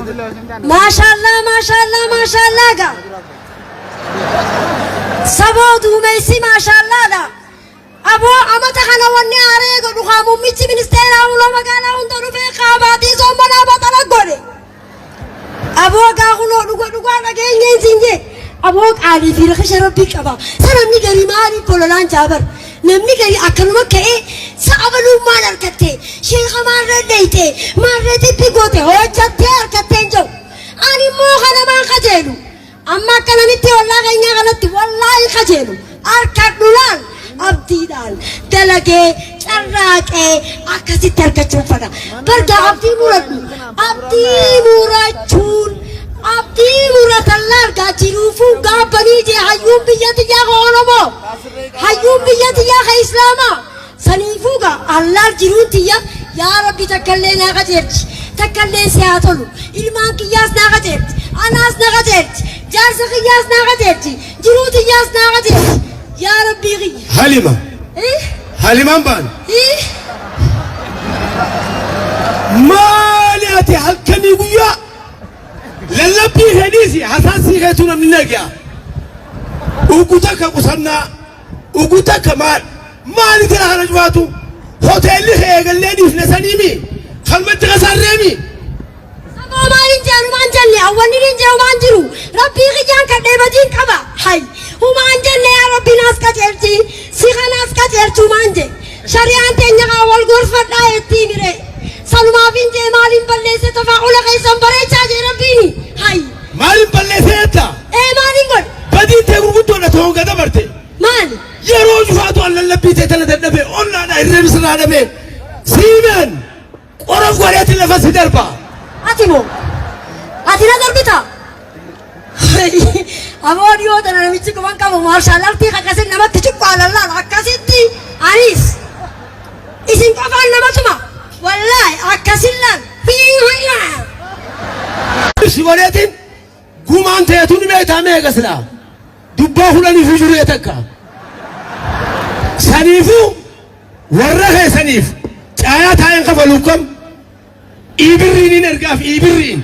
Maashaallaa maashaallaa maashaallaa gaa. Saboo duumessi maashaallaadha. Aboo amata kana wanni haaree godhu kaa muummichi ministeeraa huloo magaalaa hunda dhufee kaabaatii soommanaa baxala godhe. Aboo gaa kunoo dhuga dhugaa dhageenyeen siin jee. Aboo qaalii fi rakisha rabbii qaba. Sa namni garii maaliif bololaan jaabar? Namni garii akkanuma ka'ee sa'a baluu maal argatte? Sheeka maarree dheeyte? Maarree xiphi goote? Hojjattee argattee hin jiru. Ani immoo kana maan qajeelu? Amma akka namitti ollaa keenyaa kanatti wallaahi qajeelu. Harkadhu laal abdiidhaan dalagee carraaqee akkasitti argachuun fedha. Barga abdii muradhu. Abdii murachuun abdii muratan laal gaa jiruufuu gaabbanii jee hayyuun biyya tiyyaa ka Oromoo. Hayyuun biyya tiyyaa ka Islaamaa. Saniifuu gaa allaal jiruun tiyya yaa Rabbi takkallee naa qajeelchi. Takkallee si haa tolu. Ilmaan kiyyaas naa qajeelchi. Anaas na qajeelchi. Jaarsa kiyyaas naa qajeelchi. Jiruu tiyyaas naa qajeelchi. Yaa Rabbii kiyya. Halima. Eh? Halimaan baan. Eh? Maali ati halkanii guyyaa lallabbii fedhiisi hasaasii keetu namni nagaa. Ugu takka qusannaa, ugu takka maal maali tira kana cufaatu hoteelli kee eegallee dhiifne saniimi kalmatti kasaarreemi. Saboo maaliin jee humaan jenne awwanni niin jee humaan jiru rabbii kiyyaan kadhee badiin qaba hay humaan jenne yaa rabbi naas qajeelchi si kanaas qajeelchi humaan jee shari'aan teenya kaa wal gorfadhaa jettii mire sanumaaf hin jee maaliin balleesse tafaa'ula keessan bareechaa jee rabbiini hay Maaliin balleessee jetta? Ee maaliin godhe? Badiin tee gurguddoodha ta'uu gada barte. Maali? Yeroo cufaatu an lallabbii tee tana dadhabe ollaadha hirreebni sirraa dhabe siimeen qorof godheetti lafa si darba. Ati moo? Ati na darbitaa? Aboo dhiyoo tana namichi quban qabu maarshaal artii akkasin namatti cuqqaalan laala akkasitti anis isin qofaan nama tuma wallaahi akkasin laal. Si godheetiin gumaan teetu ni beektaa meeqa silaa dubbaa kudhaniif jiruu takka. Saniifuu warra keessaniif caayaa taa'een kafaluuf kam iibirriin hin ergaaf iibirriin.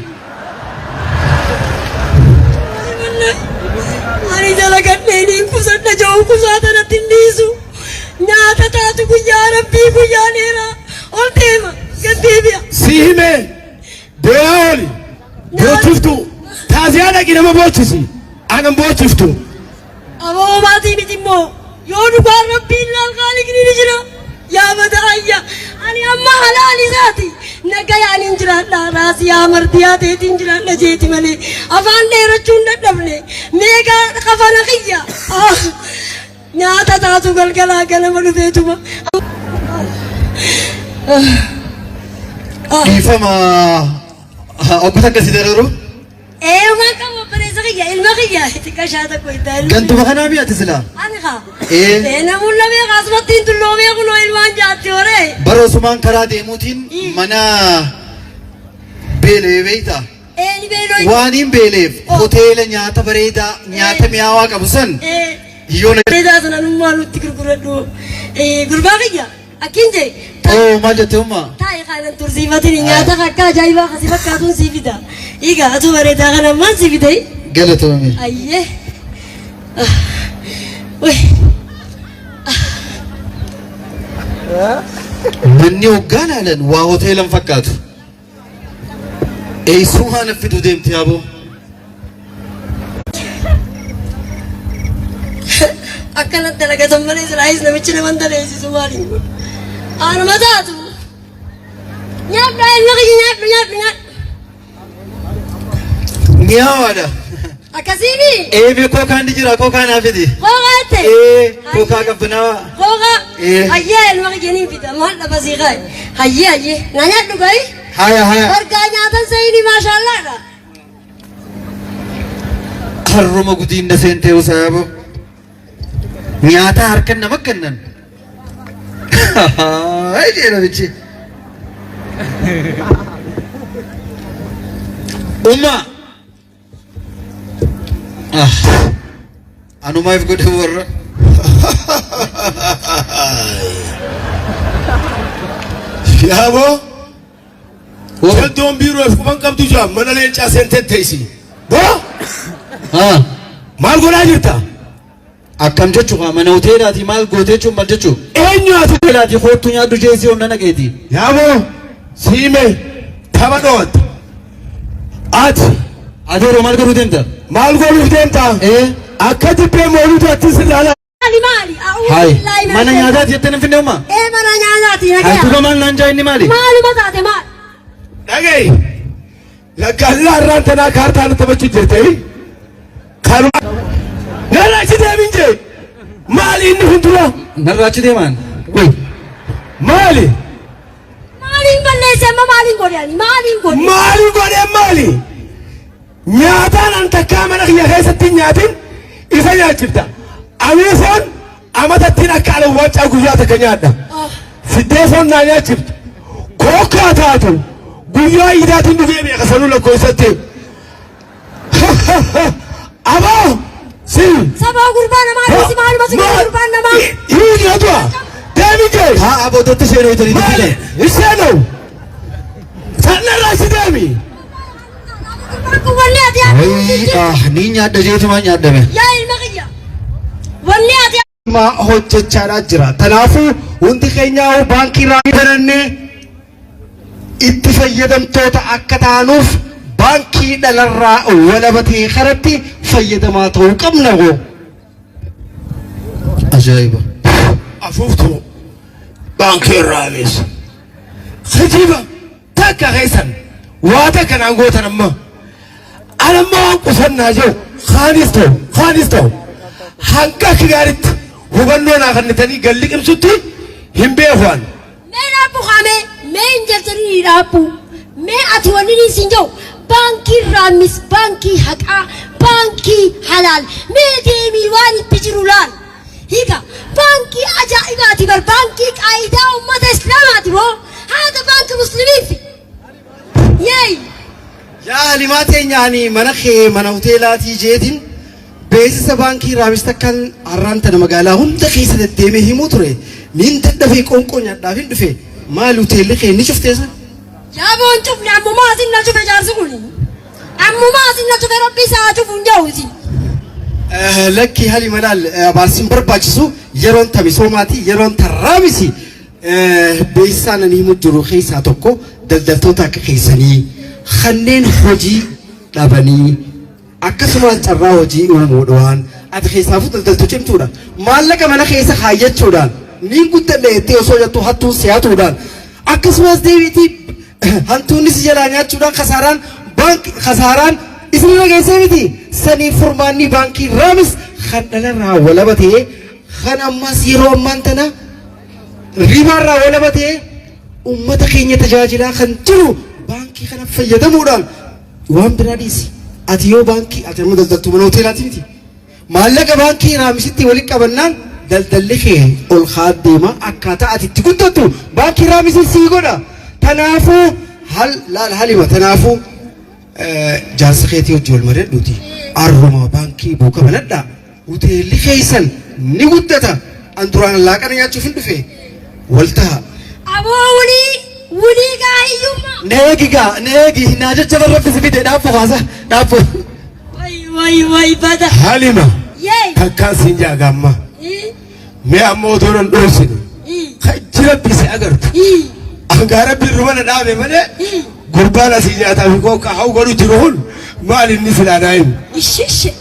Ani dalagadheen qusadha jiru qusaata natti hin dhiisu. Nyaata taatu guyyaa rabbii guyyaa dheeraa ol deema gad deebi'a. Si himee boo'aa ooli boochiftu taaziyaa dhaqi nama boochisi anan boochiftu. Aboo maatii miti immoo yoo dhugaan rabbiin laal kaaliqni ni jira. Yaa bada ayya ani amma halaal isaati nagayaan hin jiraadha raasiyaa mardiyaa ta'eetiin jiraadha jeeti malee afaan dheerachuun dadhabne meeqa kafana kiyya. Nyaata taatu galgalaa ganama dhufeetuma. Dhiifama obbo takka si dararu. Ee waan qabu obboleessa kiyya ilma kiyya xiqqaa shaata koytaa ilma. Gantuma kanaa mi'a ati silaa. Ani kaa. Ee. Ee namuun lamee kaasumatti hin dulloomee kunoo ilmaan jaatti horee. Bara osumaan karaa deemuutiin mana beelee beeyta. Ee ni beeloo. Waan hin beeleef hoteela nyaata bareedaa nyaata mi'aawaa qabu san Ee. yoo na. Bareedaa sana nummaa nutti gurguradhu. Ee gurbaa kiyya akkin jee. Oo maal jette umma? Taa'e kaanan tursiifatin nyaata akka ajaa'ibaa kasi fakkaatuun sii fida. Egaa atu bareedaa kana maal sii fida? Galatoome. Ayyee. Wai. Manni hoggaa laalan waa hoteelan fakkaatu. Eessumaa na fiduu deemti yaaboo? Akkanatti dalagatan malee silaayis namichi nama hin daleessisu maaliin godhu. Anuma taatu. Nyaadhu ilma kiyya nyaadhu nyaadhu nyaadhu. Mi'aawaadha. Akkasiimi. Eebee kookaan ni jira kookaa naa fidi. Kookaa jette. Ee kookaa qabbanaawaa. Kookaa. Ee. Hayyee ilma kiyya ni fida maal dhaba sii kaaye. Hayyee hayyee na nyaadhu gayi. Haya haya. Bargaa nyaatan sayini maashaallaadha. Harruma gudiin na seentee usaabo. Nyaata harkan nama kennan. Ay jee namichi. Umma. Ah. Anumaaf godhe warra. Yaaboo Hoo. Jaldoon biiroo if quban qabdu jira mana leencaa seentee teessi. Boo Haa. maal godhaa jirta? Akkam jechuu kaa mana hoteelaati maal gootee jechuun maal jechuu? Eenyu ati? Hoteelaati hoottu nyaadhu jeesii onna naqeeti. Yaaboo siime tapha dhoowwatta. Ati Ati yeroo maal godhuu deemta? maal godhuuf deemta? Ee. Akka dibbee mooluutu atti sirraala. Maali maali? A'uudhu Hayi. billaahi mina Mana shaytaan. nyaataati jettee hin finne umma? Ee mana nyaataati Hayi nagaya. duuba maal naan jaa inni maali? Maaluma taate maal? Dhaga'i. Lakkaallaa irraan tanaa kaartaa taphachuu jirte. Kanuma. Narraa achi deemin jee. Maali inni kun dura? Narraa achi deemaan. Wai. Maali? Maaliin balleesse amma maaliin godhe ani? Maaliin godhe? Maali godhee maali? Nyaataan an takkaa mana kiyya keessatti hin nyaatin isa nyaachifta. Ani foon amatattiin akka alawwaacaa guyyaa takka nyaadha. Fiddee foon naa nyaachifta. Kookkaa taatu guyyaa iidaatiin dhugee beeka sanuu lakkoofsatti. Aboo si. Sabaa gurbaa namaa dhiisi maaluma si godhe gurbaan namaa? Hiini adua. Deemi jee. Haa abootatti seenuu itanii Maali? dubbitan. Iseenoo. Sanarraa si deemi. Gurbaan kun wanni ati yaaddu hin Wayii jirtu. ah ni nyaadha jeetumaa nyaadhame. Yaa ilma kiyya. Wanni ati ma hojjechaadhaa jira. Kanaafuu hundi keenyaa baankii irraa banannee itti fayyadamtoota akka taanuuf baankii dhalarraa walaba ta'e kanatti fayyadamaa ta'uu qabna hoo. Ajaa'iba. Afuuftuu baankii irraa amees. Kijiba takka keessan waa takka naan gootan amma. Anamma waan qusannaa jiru kaanis ta'u kaanis ta'u hanga akka gaariitti hubannoo naa kennitanii galli qimsutti hin beeku an. Mee dhaabbu kaamee mee hin jarjarii dhaabbu mee ati wanni inni siin jedhu baankii raammis baankii haqaa baankii halaal mee deemii waan itti jiru laal hiika baankii ajaa'ibaati bar baankii qaayidaa ummata islaamaati moo haada baankii muslimiifi yeey. Yaa Halimaa teenya ani mana kee mana hoteelaatii jeetiin beeksisa baankii raamis takkaan har'aan tana magaalaa hunda keessa deddeemee himuu ture. Niin dadhabee qoonqoo nyaadhaaf hin dhufe. Maali hoteelli kee ni cufteessa? Yaaboon cufne ammumaa asin na cufe jaarsi kuni. Ammumaa asin na cufe rabbi isaa haa cufu hin jedhu isin. Lakki Halima laal abaarsiin barbaachisu yeroon ta misoomaati yeroon ta raamisi. Beeksisaan ani himu jiru keessaa tokko daldaltoota akka keessanii kanneen hojii dhabanii akkasumas carraa hojii uumuudhaan ati keessaafuu daldaltuu cimtuudha. Maallaqa mana keessa kaayyachuudhaan niin guddadha jettee osoo jettu hattuun si'atuudhaan akkasumas deebiitii hantuunni si jalaa nyaachuudhaan kasaaraan baankii kasaaraan isin irra geessee miti. Sanii furmaanni baankii raamis kan dhalarraa walaba ta'ee kan ammas yeroo ammaan tana ribaarraa walaba ta'ee uummata keenya tajaajilaa kan jiru baankii kana fayyadamuudhaan waan biraa dhiisi. Ati yoo baankii ati amma daldaltuu mana hoteelaati miti. Maallaqa baankii raamisitti walitti qabannaan daldalli kee ol ka'aa deema akkaataa ati itti guddattu baankii raamisiin sii godha. Kanaafuu hal laal halima kanaafuu jaarsa keetii hojii wal mari'adhuuti. Arruma baankii buuka banadhaa. Hoteelli keessan ni guddata. An duraan laaqana nyaachuuf hin dhufe. Wal ta'a. Aboo wulii wulii gaa hiyyummaa. Neegi gaa neegi naa jecha barraffisi fide dhaabbu kaasa dhaabbu. Way way way bada. Halima Yeey. takkaan siin jaagamma. Mee ammoo otoo nan dhoosine. Kan rabbi si agartu. Hangaa rabbi rubana dhaabe malee gurbaan asii nyaataa fi kookkaa haa godhu jiru kun maal inni silaa naa himu. Ishishe.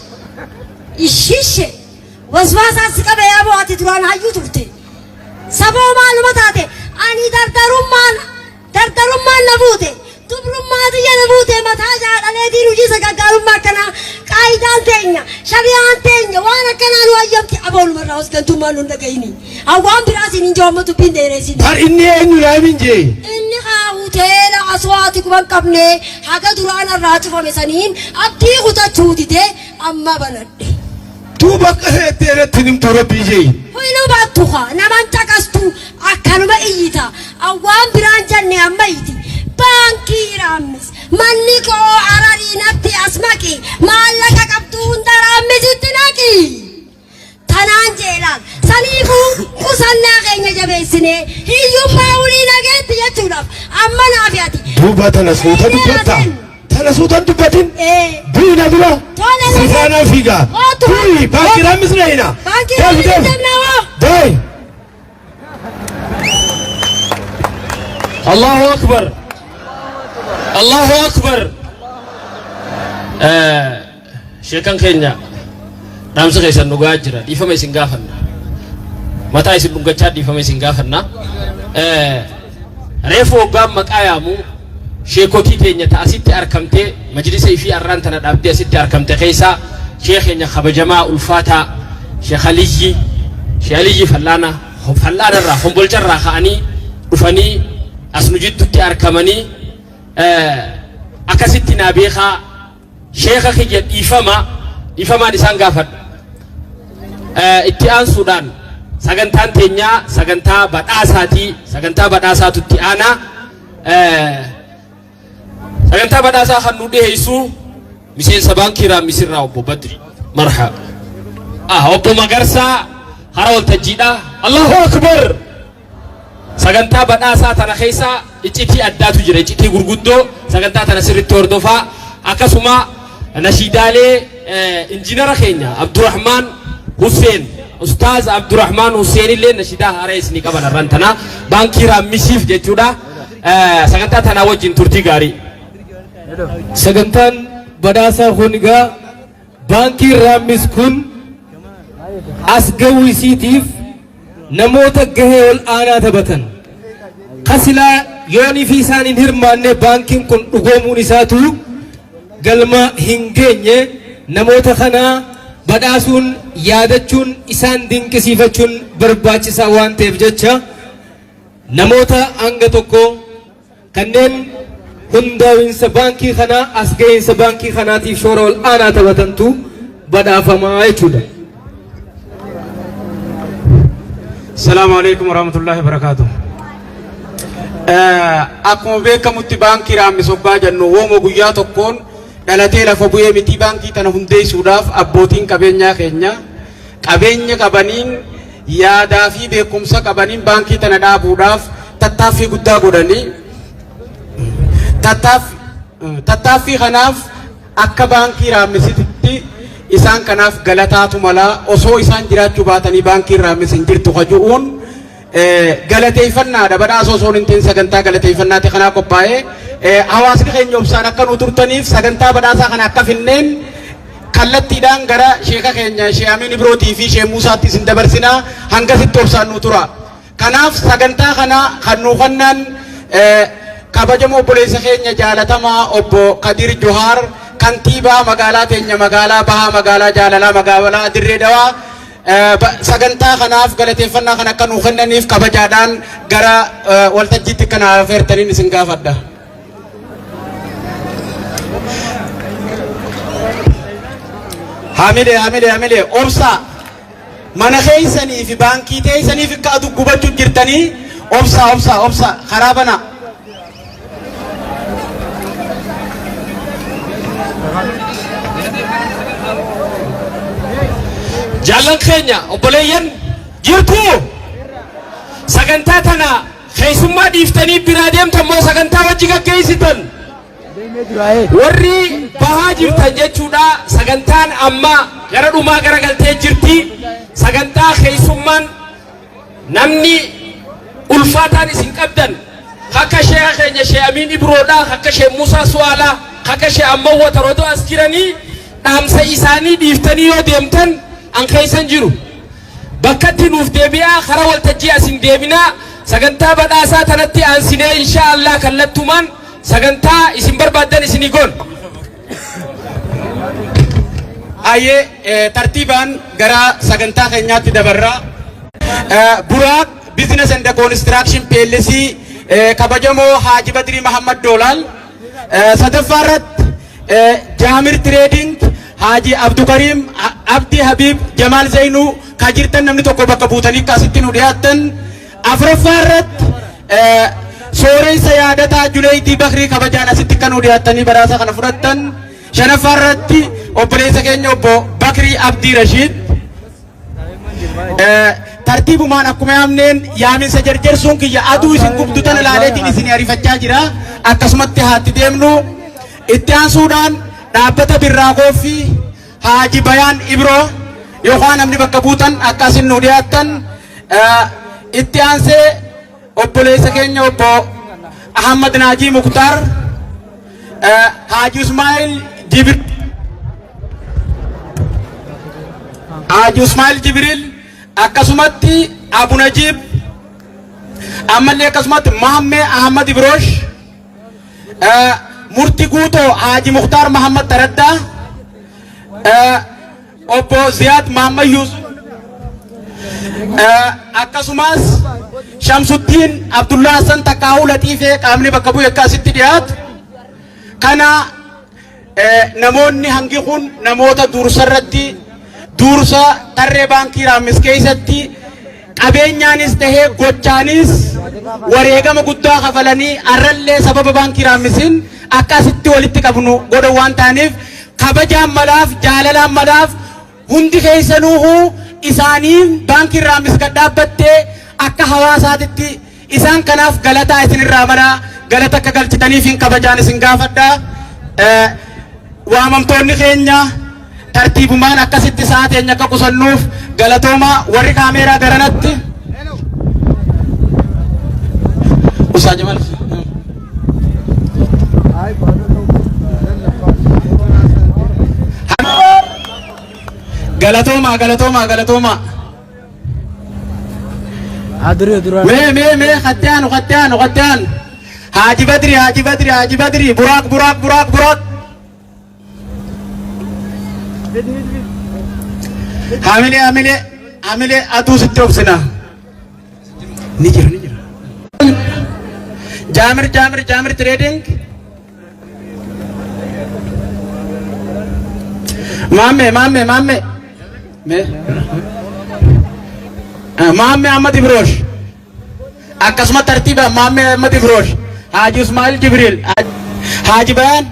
Ishishe. Waswaasaan si qabe yaaboo ati duraan hayyuu turte. Saboo maaluma taate ani dardarummaan dardarummaan na buute dubrummaa tiyya na buute mataa jaadhaleetiin hojii sagaggaalummaa akkanaa qaayidaan teenya shari'aan teenya waan akkanaa nu hayyamti aboolumarraa hosgantummaan nu dhagayini. Hawwaan biraas hin jiru amma dubbiin dheeressin. Bar inni eenyu naa himin jee. Inni haa hoteela aswaati quban qabne haga duraan irraa cufame saniin abdii kutachuu didee amma banadhe. Duuba akka seettee irratti himtu rabbii jee. Hoyinuu baattu haa naman caqastu akkanuma iyyita awwaan biraan jenne amma iyyiti. Baankii raammis manni koo ararii natti as maqi maallaqa qabdu hunda raammisitti naqi. Tanaan jeelaan saniifuu qusannaa keenya jabeessinee hiyyummaa wulii nageetti jechuudhaaf amma naaf ati. Duuba tana suuta dubbatta. Tana suuta hin dubbatin. Ee. Bu'i na dura. Tole, Si faanaan fiiga. Otu. Bu'i baankii raammis dhayina. Baankii Deem, Raammis deem. deemna hoo. Deem. Allahu Akbar. Allahu Akbar. Sheekan keenya dhaamsa keessan dhugaa jira. Dhiifama isin gaafanna. Mataa isin dhungachaa dhiifama isin gaafanna. Reefu hoggaan maqaa yaamu sheekotii teenya ta asitti argamtee majlisa ifii arraan tana dhaabdee asitti argamte keessaa sheekh keenya kabajamaa ulfaataa Sheekh Aliyyi, Sheekh Aliyyi Fallaana, Fallaana irraa Hombolca irraa ka'anii dhufanii as nu jidduutti argamanii, akkasitti naa beekaa, sheekha kiyya, dhiifama, dhiifamaan isaan gaafadha. Itti aansuudhaan sagantaan teenyaa sagantaa badhaasaatii, sagantaa badhaasaatu itti aanaa. Sagantaa badhaasaa kan nu dhiyeessu miseensa baankii Raammisirraa obbo Badri Marhaa. Obbo Magarsaa hara waltajjiidha. Allahu Akbar! Sagantaa badhaasaa tana keessa iccitii addaatu jira. Iccitii gurguddoo sagantaa tana sirriitti hordofaa. Akkasuma nashiidaalee injiinara keenya Abdurrahmaan Hussein, Ustaaz Abdurrahmaan Hussein illee nashiidaa haaraa isinii qaban har'an tana baankii Raammisiif jechuudha. Sagantaa tanaa wajjin turtii gaarii. Sagantaan badhaasaa kun egaa baankiin Raammis kun as ga'uu isiitiif namoota gahee ol aanaa taphatan. Kasilaa yoonii fi isaan hin hirmaanne baankiin kun dhugoomuun isaatu galma hin geenye, namoota kana badhaasuun, yaadachuun, isaan dinqisiifachuun barbaachisaa waan ta'eef jecha namoota hanga tokko kanneen hundaa'insa baankii kanaa, as ga'iinsa baankii kanaatiif shoora ol aanaa taphatantu badhaafamaa jechuudha. Salaamu alaikum warahmatullahi wabarakatuh. Akkuma beekamutti baankii Raammis hoggaa jennu wooma guyyaa tokkoon dhalatee lafa bu'ee miti. Baankii tana hundeessuudhaaf abbootiin qabeenyaa keenya qabeenya qabaniin, yaadaa fi beekumsa qabaniin baankii tana dhaabuudhaaf tattaaffii guddaa godhanii, tattaaffii kanaaf akka baankii Raammisitti isaan kanaaf galataatu malaa. Osoo isaan jiraachuu baatanii baankiin Raammis hin jirtu kaju'uun galateeffannaadha. Badhaasa osoo hin ta'in sagantaa galateeffannaati kanaa qophaa'ee. Hawaasni keenya obsaan akka nu turtaniif sagantaa badhaasaa kana akka finneen kallattiidhaan gara sheeka keenya Shee Amiin Ibrootii fi Shee Muusaatti isin dabarsinaa, hangasitti obsaan nu tura. Kanaaf sagantaa kana kan nuu kennaan kabajamoo obboleessa keenya jaalatamaa obbo Kadir Johaar, kantiibaa magaalaa teenya, magaalaa Bahaa, magaalaa Jaalalaa, magaalaa Dirree Dawaa, sagantaa kanaaf galateeffannaa kan akka nuu kennaniif kabajaadhaan gara waltajjiitti kana affeertaniin isin gaafadha. Hamilee, hamilee, hamilee, obsaa. Mana keessanii fi baankii teessaniif akka adu gubachuu jirtanii, obsaa, obsaa, obsaa, karaa banaa. Jaallan keenya, obboleeyyan, jirtu, sagantaa tana keessummaa dhiiftanii biraa deemtan moo sagantaa wajji gaggeessitan? Warri bahaa jirtan jechuudha, sagantaan amma gara dhumaa gara galtee jirti. Sagantaa keessummaan namni ulfaataan isin qabdan akka sheeka keenya Shee Amiin Ibroodha, akka Shee Musaa Su'aalaa, akka Shee Ammawwa Tarodoo as jiranii dhaamsa isaanii dhiiftanii yoo deemtan an keessan jiru. Bakkatti nuuf deebi'aa, karaa waltajjii as hin deebinaa. Sagantaa badhaasaa tanatti aansinee insha Allah kallattumaan sagantaa isin barbaaddan isinii goon. Ayyee, tartiibaan gara sagantaa keenyaatti dabarraa. Buraaq Business and Construction PLC, kabajamoo Haaji Badrii Mahammad Doolaal. Sadaffaa irratti Jaamir Trading, Haaji Abdukariim Abdi Habib Jamaal Zainuu, ka jirtan namni tokko bakka buutanii akkasitti nu dhiyaattan. Afuraffaa irratti Sooressa Yaadataa Juleeyitii Bakrii, kabajaan asitti kan nu dhiyaattanii badhaasa kana fudhattan. Shanaffaa irratti obboleessa keenya obbo Bakrii Abdii Rashiid. Tartiibumaan akkuma yaamneen yaaminsa jarjarsuun kiyya aduu isin gubdu tana laaleetiin isin ariifachaa jira. Akkasumatti haatti deemnu itti aansuudhaan dhaabbata Birraa Kooffii Haaji Bayaan Ibroo yookaan namni bakka buutan akka isin nu dhiyaattan itti aansee obboleessa keenya obbo Ahmad Naajii Muktaar Haaji Ismaa'il Jibril Haaji Ismaa'il Jibril akkasumatti Abu Najiib ammallee akkasumatti Mahammee Ahmad Ibroosh Murti Guutoo Haaji Muktaar Mahammad Taraddaa obbo Ziyaad Mahammad Yuusuf akkasumas Shamsuddiin Abdullaa Hassan Takkaahuu Laxiifee qaamni bakka bu'e akka asitti dhiyaatu kana namoonni hangi kun namoota dursa irratti dursa tarree baankii Raammis keessatti qabeenyaanis tahee gochaanis wareegama guddaa kafalanii arrallee sababa baankii Raammisiin akka asitti walitti qabnu godhan waan ta'aniif kabajaan malaaf jaalalaan malaaf hundi keessanuuhu isaaniin baankiin Raammis gad dhaabbattee akka hawaasaatitti isaan kanaaf galataa isinirraa malaa galata akka galchitaniif hin kabajaan isin gaafadha. Waamamtoonni keenya tartiibumaan akkasitti sa'a teenya akka qusannuuf galatooma warri kaameeraa garanatti. Usaa Jamal. Galatooma galatooma galatooma. Mee mee mee khattiyaanu khattiyaanu khattiyaanu. Haaji Badri Haaji Badri Haaji Badri buraaq buraaq buraaq buraaq. Hamilee hamilee hamilee aduu sitti obsina. Ni jira ni jira. Jaamir Jaamir Jaamir Trading. Maammee maammee maammee. Mee. Maammee Ahmad Ibroosh. Akkasuma tartiiba Maammee Ahmad Ibroosh. Haaji Ismaa'il Jibriil. Haaji Bayaan.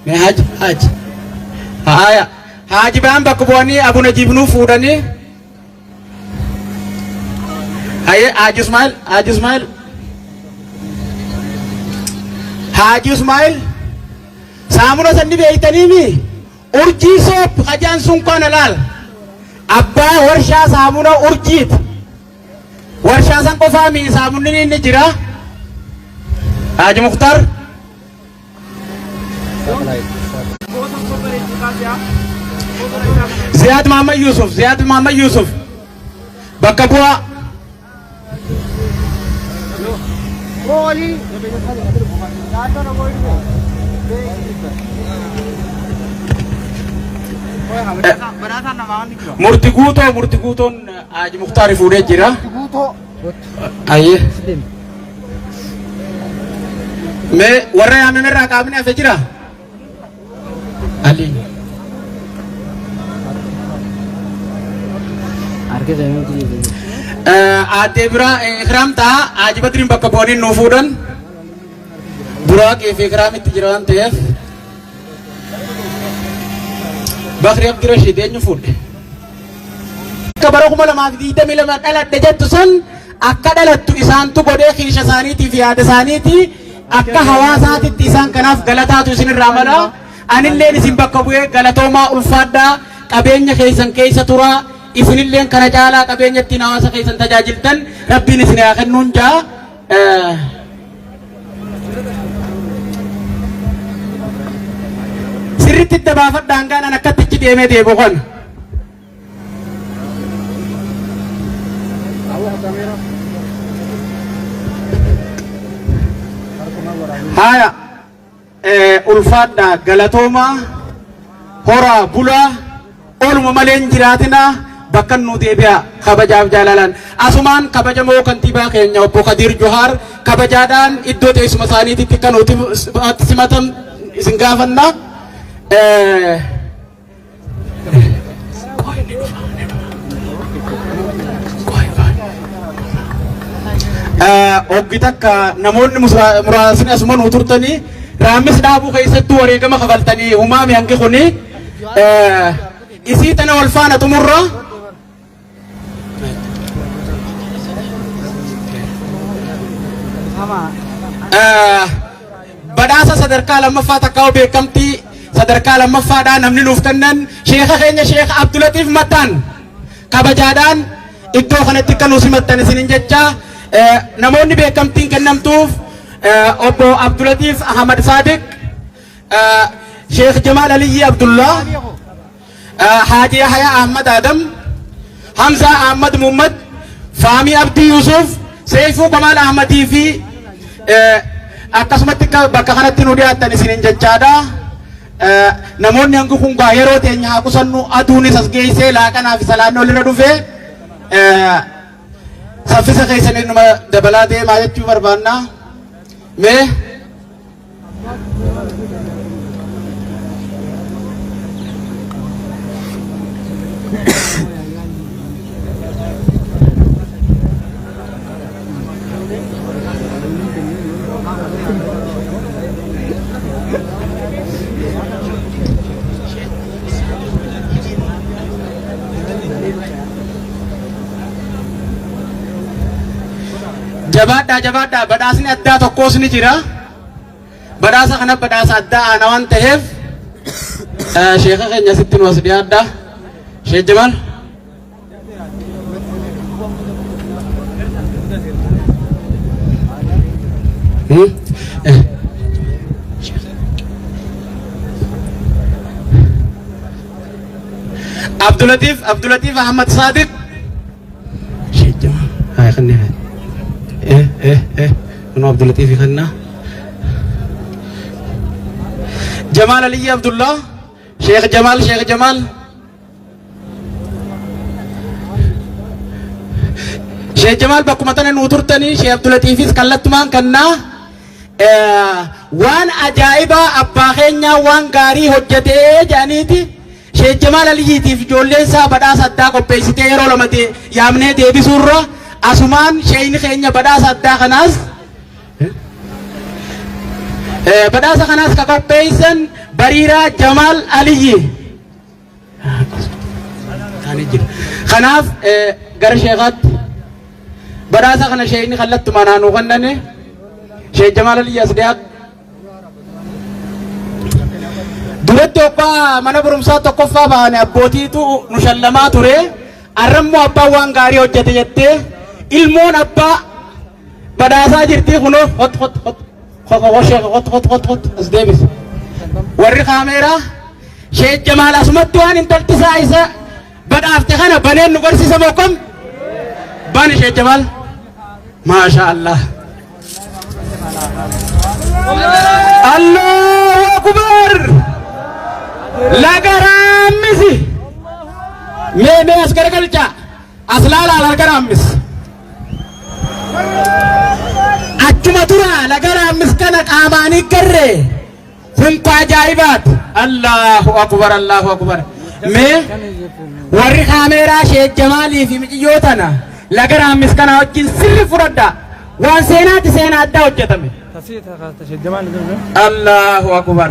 Mee Haaji Haaji. Haaya. Haaji Bayaan bakka bu'anii Abu Najiib nuu fuudhanii. Haye Haaji Ismaa'il Haaji Ismaa'il. Haaji Ismaa'il. Saamuna sanni beeytaniimi. Urjii soap qajaan sun kana laal. Abbaa warshaa saamuna urjiiti. Warshaa san qofaa mi saamunni inni jira. Haaji Muktaar. Ziyaad Mahammad Yusuf, Ziyaad Mahammad Yusuf. Bakka bu'aa. Murti guutoo, murti guutoon Haaji Muktaar fuudhee jira. Ayyee. Mee warra yaamame irraa qaamni hafe jira? Ali. Aaddee biraa Ikraam ta'a Haaji Badriin bakka bu'anii nuu fuudhan. Buraaqii fi Ikraamitti jira waan ta'eef. Bakri Abdi Rashiid eenyu fuudhe? Akka bara 2022 dhaladhe jettu san akka dhalattu isaantu godhee kiisha isaaniitii fi yaada isaaniitii akka hawaasaatitti isaan kanaaf galataatu isinirraa mala. Anilleen isin bakka bu'ee galatoomaa ulfaadhaa qabeenya keessan keessa turaa isinilleen kana caalaa qabeenya ittiin hawaasa keessan tajaajiltan rabbiin isin haa kennuun jaa. Sirriitti itti baafadhaan gaanaan akkatti ichi deemee deebi'u kana. Haya ulfaadhaa galatoomaa horaa bulaa oluma malee hin jiraatinaa bakka nu deebi'a kabajaaf jaalalaan asumaan kabajamoo kantiibaa keenya obbo Kadiir Johaar kabajaadhaan iddoo teessuma isaaniititti kan nuti simatan isin gaafanna. Hoggi takka namoonni muraasni asuma nuu turtanii raammis dhaabuu keessattuu wareegama kafaltanii humaami hangi kuni isii tana wal faana xumurra. Badhaasa sadarkaa lammaffaa takkaa'u beekamtii sadarkaa lammaffaadhaan namni nuuf kennan sheeka keenya Sheekh Abdulatiif Mattaan kabajaadhaan iddoo kanatti akka nuuf simattan isinin jecha. Namoonni beekamtiin kennamtuuf obbo Abdulatiif Ahmad Saadiq, Sheekh Jamaal Aliyyi Abdullah, Haaji Yahya Ahmad Adam, Hamza Ahmad Muhammad, Faamii Abdii Yusuf, Seifuu Kamal Ahmadii fi akkasumatti bakka kanatti nu dhiyaattan isinin jechaadha. Namoonni hangi kun gaa yeroo teenya haa qusannu, aduunis as geessee laaqanaa fi salaanni olirra dhufee saffisa keessanii numa dabalaa deemaa jechuu barbaanna. Mee jabaadhaa, jabaadhaa. Badhaasni addaa tokkos ni jira. Badhaasa kana badhaasa addaa aana waan ta'eef sheeka keenya sitti nu as dhiyaadha. Sheek Jamaal. Abdulatif Abdulatif Ahmad Sadiq. Sheek Jamaal. Haa kanneen. Eh eh eh. Kun Abdulatif kanna. Jamal Ali Abdullah. Sheekh Jamal, Sheekh Jamal. Sheekh Jamal bakkuma tana nuu turtanii Sheekh Abdulatiifis kallattumaan kannaa. Waan ajaa'ibaa abbaa keenyaa waan gaarii hojjetee jedhaniiti Sheekh Jamaal Aliyyiitiif ijoolleen isaa badhaasa addaa qopheessitee yeroo lama yaamnee deebisuurra asumaan sheeyni keenya badhaasa addaa kanaas ka qopheessan Bariiraa Jamaal Aliyyi. Kanaaf gara sheekaatti badhaasa kana sheeyni kallattumaan naannoo kennane. Sheekh Jamaal Aliyyi as dhiyaatu. Duratti obbaa mana barumsaa tokkoffaa bahane abbootiitu nu shallamaa ture. Arrammoo abbaan waan gaarii hojjete jettee ilmoon abbaa badhaasaa jirti. Kunoo hot hot hot hot sheekh hot hot hot hot as deebis. Warri kaameeraa Sheekh Jamaal asumatti waan intalti isaa isa badhaafte kana baneen nu barsiisa moo kam? Bani Sheekh Jamaal. Maasha Allah. Allahu Akbar. Laga Raammisi. Mee mee as garagalcha. As laalaa laga Raammis. Achuma tura laga Raammis kana qaamaanii garree. Kun ka ajaa'ibaati. Allahu Akbar, Allahu Akbar. Mee warri kaameeraa Sheekh Jamaalii fi miiciyyoo tana laga Raammis kana wajjin sirri fudhadha. Waan seenaati, seenaa addaa hojjetame. Allahu Akbar.